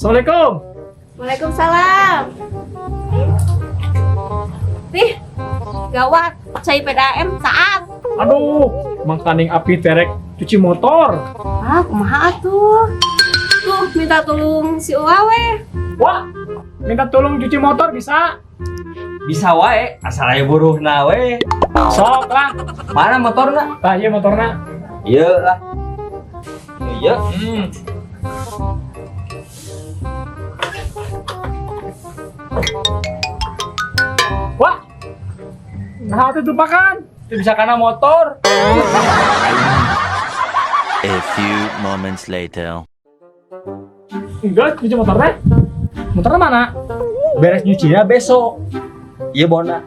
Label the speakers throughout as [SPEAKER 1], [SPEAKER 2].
[SPEAKER 1] Assalamualaikum.
[SPEAKER 2] Waalaikumsalam. Ih, gawat, cai PDAM saat.
[SPEAKER 1] Aduh, mangkaning api terek cuci motor.
[SPEAKER 2] Ah, kumaha atuh? Tuh, minta tolong si Uwa we.
[SPEAKER 1] Wah, minta tolong cuci motor bisa?
[SPEAKER 3] Bisa wae, asal aya buruhna we.
[SPEAKER 1] Sok lah.
[SPEAKER 3] Mana motorna?
[SPEAKER 1] Tah, ieu motorna.
[SPEAKER 3] Ieu lah. Iya.
[SPEAKER 1] Wah, nah itu tumpakan.
[SPEAKER 3] Itu bisa karena motor.
[SPEAKER 4] A few moments later.
[SPEAKER 1] Enggak, cuci motornya. Motornya mana?
[SPEAKER 3] Beres nyucinya besok. Iya bona.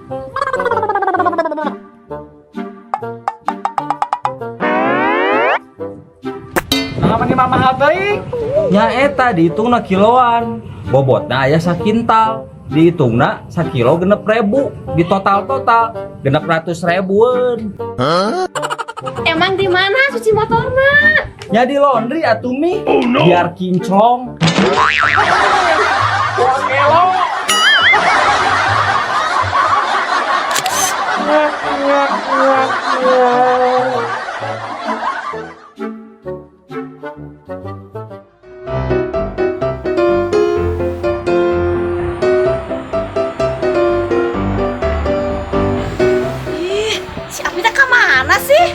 [SPEAKER 1] Nah, apa nih mahal teuing?
[SPEAKER 3] Nya eta dihitungna kiloan. Bobotna aya sakintal. Dihitungna sakilo 6.000. Di total-total 600 ribuan.
[SPEAKER 2] Emang di mana cuci motorna?
[SPEAKER 3] Nya di laundry atuh Mi. Oh, no. Biar kinclong.
[SPEAKER 1] Wah, gelo.
[SPEAKER 2] Ih, si Api teh ka mana sih?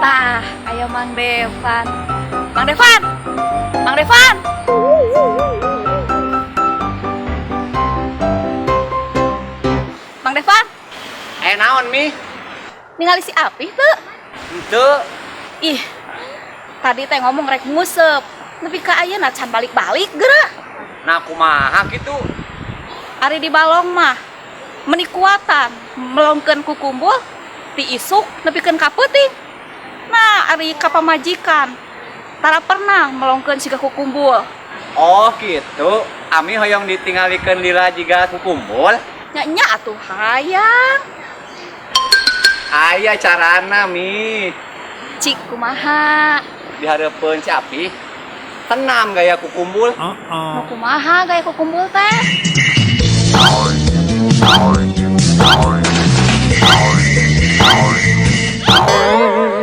[SPEAKER 2] Tah, ayo Mang Devan. Mang Devan! Mang Devan! Mang Devan,
[SPEAKER 5] Naon Mi?
[SPEAKER 2] Ningali si Api tuh.
[SPEAKER 5] Henteu.
[SPEAKER 2] Ih, tadi teh ngomong rek nguseup. Nepi ka ayeuna can balik-balik geura.
[SPEAKER 5] Nah kumaha kitu?
[SPEAKER 2] Ari di balong mah meni kuatan melongkeun kukumbul ti isuk nepikeun ka peuting. Nah, ari ka pamajikan tara pernah melongkeun siga kukumbul.
[SPEAKER 5] Oh gitu. Ami hoyong ditinggalikeun lila jiga kukumbul.
[SPEAKER 2] Nya nya atuh hayang.
[SPEAKER 5] Aya carana Mi.
[SPEAKER 2] Cik kumaha?
[SPEAKER 5] Dihareupeun si Api. Tenam gaya kukumbul.
[SPEAKER 2] Nu kumaha gaya kukumbul teh?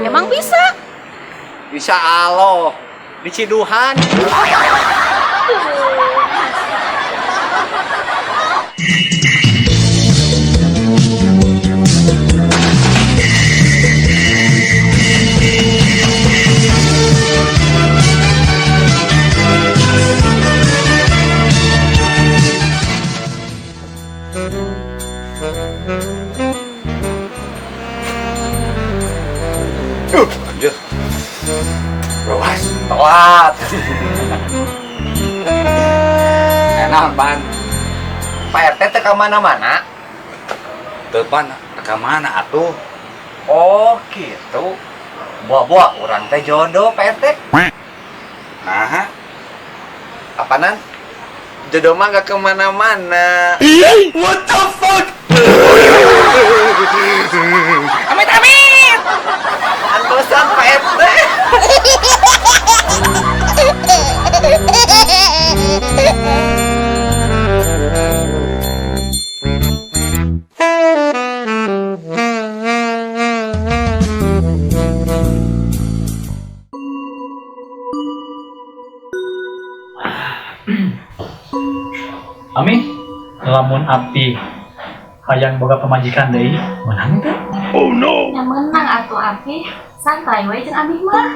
[SPEAKER 2] Emang bisa?
[SPEAKER 5] Bisa Allah. Diciduhan. Anjir. Ruas, telat. Enak, Pan. Pak RT teh ka mana-mana?
[SPEAKER 6] Teu Pan, teu ka mana atuh?
[SPEAKER 5] Oh, gitu. Buah-buah urang teh jodoh, Pak RT.
[SPEAKER 6] Naha?
[SPEAKER 5] Apanan? Jodoh mah gak kemana-mana.
[SPEAKER 6] What the fuck?
[SPEAKER 5] Amit amit. Antosan Pak RT.
[SPEAKER 1] Ami, lamun api hayang boga pamajikan deui, meunang teh?
[SPEAKER 2] Yang menang atuh Api, santai we jeung Abi mah.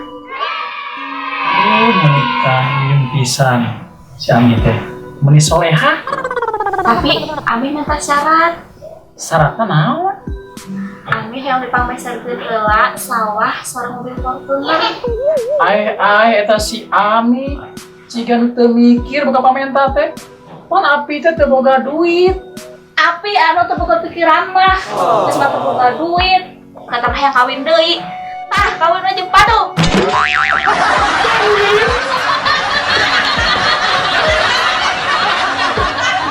[SPEAKER 1] Oh, menikah jeung pisan si Ami teh. Meuni soleha.
[SPEAKER 2] Tapi Ami minta syarat.
[SPEAKER 1] Syaratna naon?
[SPEAKER 2] Ami yang dipangmeserkeun heula sawah sareng mobil Fortuner.
[SPEAKER 1] Ai ai eta si Ami jiga nu teu mikir boga pamenta teh. Pan Api teh teu boga duit.
[SPEAKER 2] Api anu teu boga pikiran mah. Geus mah teu boga duit. Kata mah yang kawin deui. Tah kawin aja padu.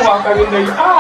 [SPEAKER 1] Wah kawin deui ah.